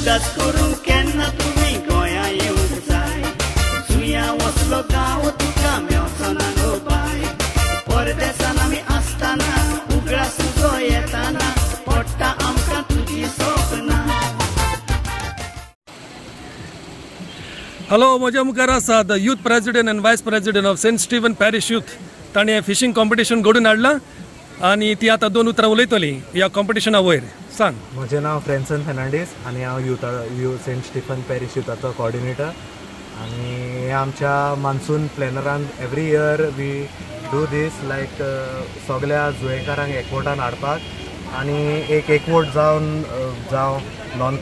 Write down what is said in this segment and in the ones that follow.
उदास करूंक केन्ना तुमी गोंया येवंक जाय. जुया वसलो गांव तुका मेवचो ना गो बाय. परदेसान आमी आसतना उगडास तुजो येताना पडटा आमकां तुजी सपनां. हॅलो, म्हज्या मुखार आसा the youth president and vice president of Saint Stephen parish youth. ताणें हें फिशींग कॉम्पिटिशन घडून हाडलां आनी ती आतां दोन उतरां उलयतली ह्या कॉम्पिटिशना वयर. सांग. म्हजें नांव फ्रेन्सन फेर्नांडीस आनी हांव युथा सेंट स्टीफन पॅरिश युथाचो कॉर्डिनेटर. आनी हे आमच्या monsoon प्लॅनरान every year we do this like सगळ्या जुयेंकारांक एकवटान हाडपाक आनी एक एकवट जावन जावं नॉन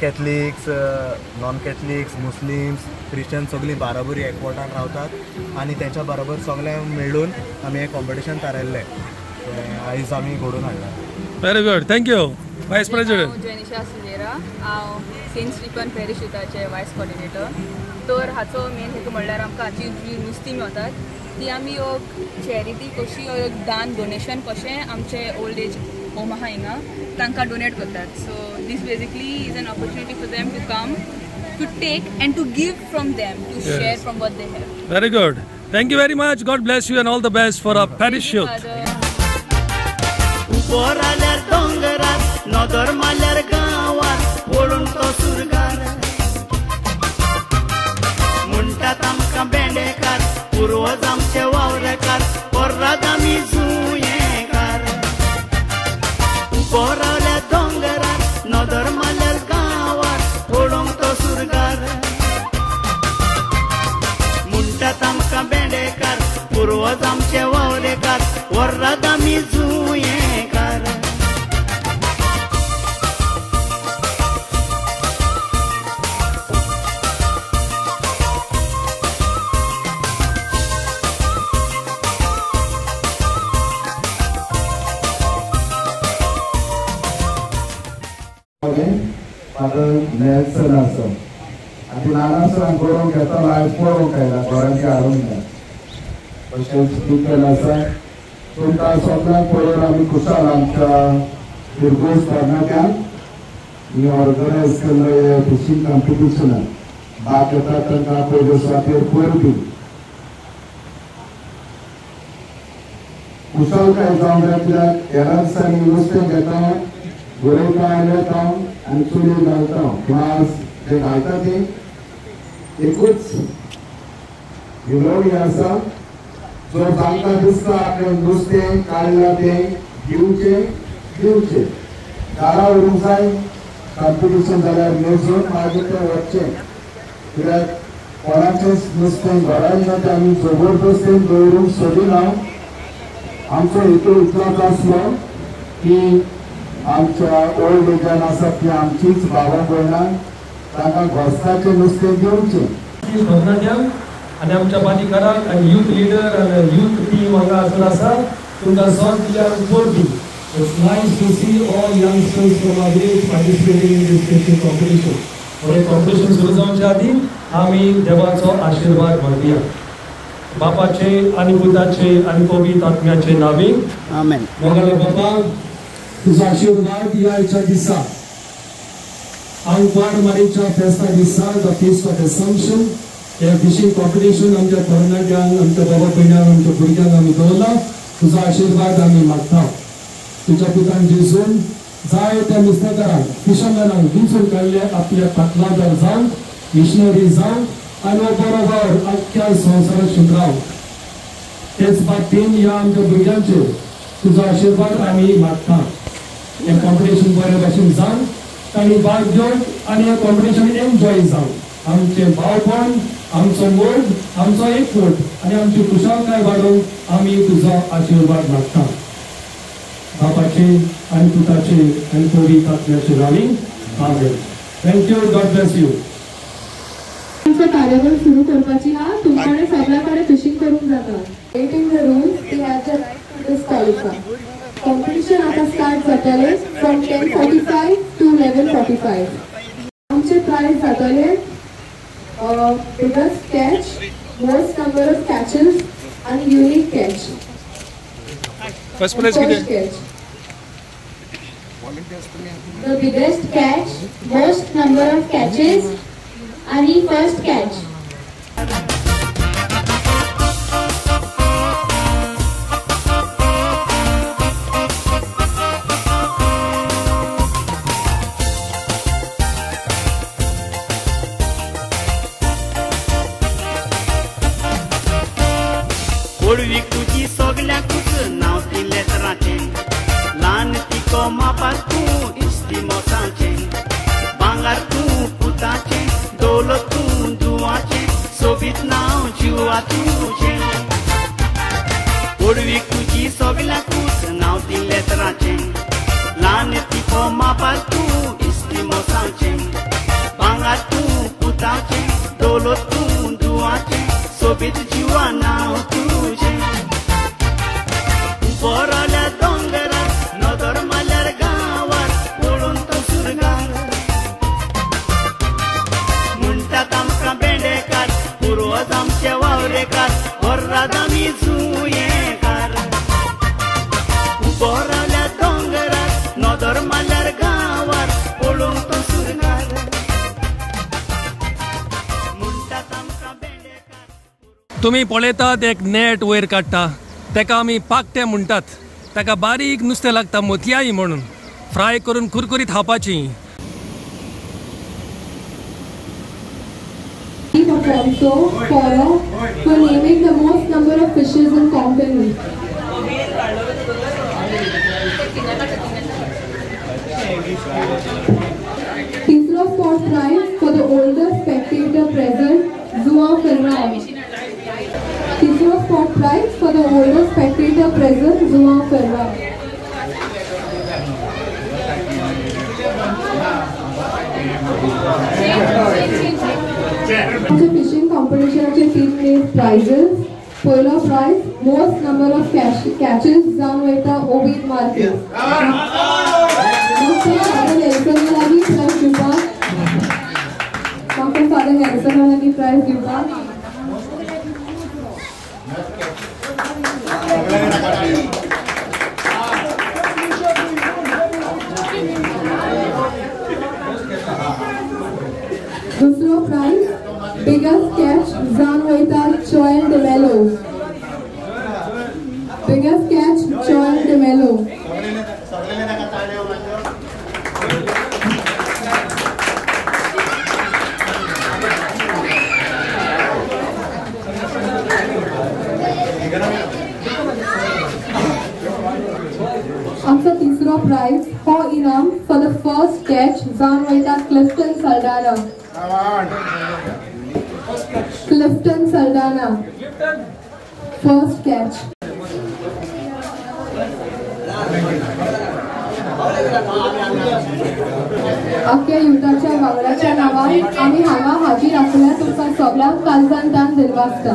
कॅथलिक्स मुस्लिम्स क्रिश्चन सगळीं बाराबरी एकवटान रावतात आनी तेंच्या बरोबर सगळें मेळून आमी हें कॉम्पिटिशन थारायल्लें आयज आमी घडोवन हाडलां. Very good, thank you vice president. हांव जेनिशा सिलेरा, हांव सेंट स्टीफन पॅरिश युथाचे वायस कॉर्डिनेटर. तर हाचो मेन हेतू म्हणल्यार आमकां हाची जी नुस्तीं मेळतात ती आमी एक चॅरिटी कशी एक दान डोनेशन कशें आमचे ओल्ड एज होम आहा हिंगा तांकां डोनेट करतात. So this basically is an opportunity for them to come to take and to give from them, to share from what they have. Very good, thank you very much. God bless you and all the best for our parish youth. उबो राल्यार दोंगरार नदर मारल्यार गांवार पळोवन तो सुरगार. म्हणटात आमकां बेंडेकार पुर्वज आमचे वावरेकार पर्राद आमी जुयेंकार. उबो रावल्यार दोंगरार नदर मारल्यार गांवार पळोवंक तो सुरगार. म्हणटात आमकां बेंडेकार पुर्वज आमचे वावरेकार वर्राद आमी जुयेंकार. फादर नेल्सन आसा आनी ल्हान गरोवंक येतालो, आयज पळोवंक आयला घरांत हाडूंक ना. तशेंच स्पिकर आसा. तुमकां सगळ्यांक पळोवन आमी खुशाल. आमच्या फिरगोज तरणाट्यांक ही ऑर्गनायज केल्ले फिशींग कॉम्पिटिशनाक भाग घेतात तांकां पयले सुवातेर परबी. कुशलकाय जावंक जाय कित्याक हेरां दिसांनी नुस्तें घेता, गरयता, येता आनी चुलीर घालता. पूण आज जें घालता ती एकूच विनवणी आसा, जो जांकां दिसता आपलें नुस्तें काडलां तें दिवचें दिवचें. दारां व्हरूंक जाय कॉम्पिटिशन जाल्यार मेजून मागीर तें वचचें. कित्याक कोणाचेंच नुस्तें घरान ना तें आमी जबरदस्तीन दवरूंक सोदिना. आमचो हेतू इतलोच आसलो की आमच्या ओल्ड एजान आसा ती आमचीच बाबा भयणां तांकां घोस्ताचें नुस्तें दिवचें. तरणाट्यांक आनी आमच्या बांदीकारांक आनी यूथ लिडर आनी यूथ टीम हांगा आसून आसा तुमकां सॉस दिल्यार परबी. It's nice to see all youngsters from our village participating in this fishing competition. हे कॉम्पिटिशन सुरू जावचे आदी आमी देवाचो आशिर्वाद मागया. बापाचे आनी पुताचे आनी पवित्र आत्म्याचे नावे आमेन. मोगाले बापा, तुजो आशिर्वाद ह्या आयच्या दिसा आंकवार मारीच्या फेस्ता दिसा, the feast of assumption, हे फिशींग कॉम्पिटिशन आमच्या तरणाट्यांक, आमच्या बाबा भयणांक, आमच्या भुरग्यांक आमी दवरला. तुजो आशिर्वाद आमी मागता. तुज्या पुतान जेजून जाय त्या नुस्तेकारांक, फिशरमॅनांक विंचून काडले आपल्या पाटलादार जावन, मिशनरी जावन आनी हो बरोबर आख्ख्या संवसारात शिंदराव. तेच बाबतीन ह्या आमच्या भुरग्यांचेर तुजो आशिर्वाद आमी मागता. हें कॉम्पिटिशन बरे भाशेन जावन तांणी भाग घेवन आनी हें कॉम्पिटिशन एन्जॉय जावन आमचें भावपण, आमचो मोग, आमचो एकवट आनी आमची खुशालकाय वाडोवंक आमी तुजो आशिर्वाद मागता. बापाचे आनी पुताचे आनी पवित्र आत्म्याचे नांवी आमेन. Thank you, God bless you. आमचो कार्यावळ सुरू करपाची आहा. तुमकडे सगळ्या कडेन फिशींग करूंक जाता. Waiting the rules, they have the right to disqualify. Competition आता स्टार्ट जातले from 10:45 to 11:45. आमचे प्राइज जातले biggest catch, most number of catches आनी unique catch. First prize कितें? Catch. The biggest catch, most number of catches आणि first catch. ओळवीक तुजी सगल्यांकूच नांव ती लेतराचें, ल्हान तिको मापार तूं इस्ती मोसाचें, भांगर तूं पुताचें, दौलत तूं दुवाचें, सोबीत नांव जिवा तुजें. ओळवीक तुजी सगल्यांकूच नांव ती लेतराचें, ल्हान तिको मापार तूं इस्ती मोसाचें, भांगर तूं पुताचें, दौलत तूं दुवाचें, सोबीत जिवा नांव तुजें. बरोल्या दोंगरार नदर मारल्यार गांवार पळोवन तो सुरगार, म्हणटात आमकां बेंडेकार, पुर्वज आमचे वावरेकार, वर्राद आमी जुयेकार. बरोल्या दोंगरार नदर मारल्यार गांवार पळोवन तो सुरगार, म्हणटात आमकां बेंडेकार. तुमी पळयतात एक नेट वयर काडटा, तेका आमी पाकटे म्हणटात. ताका बारीक नुस्तें लागता मोतयाई म्हणून, फ्राय करून कुरकुरीत खावपाची. For naming the most number of fishes in Konkani. तिसरो spot prize for the oldest spectator present, Joao Ferrao. तिसरो spot prize for the oldest spectator present, Joao Ferrao. आमच्या फिशिंग कॉम्पिटिशनाचे तीन मेन प्राइजेस. पयलो prize most number of catches जावन वयता ओबीद Marquez. Doctor father नेल्सना लागीं prize दिवपाक, doctor father नेल्सना लागीं prize दिवपाक. दुसरो प्राइज बिगेस्ट कॅच जावन वयता Joel D'Mello. Biggest catch Joel D'Mello. आमचो तिसरो प्राइज हो इनाम फॉर the first catch जावन वयता Clifton Saldanha. Clifton Saldanha first catch. अख्ख्या युद्धाच्या वांगडाच्या नांवान आमी हांगा हाजीर आसल्यार तुमकां सगळ्यांक काळजान दान दिलवासता.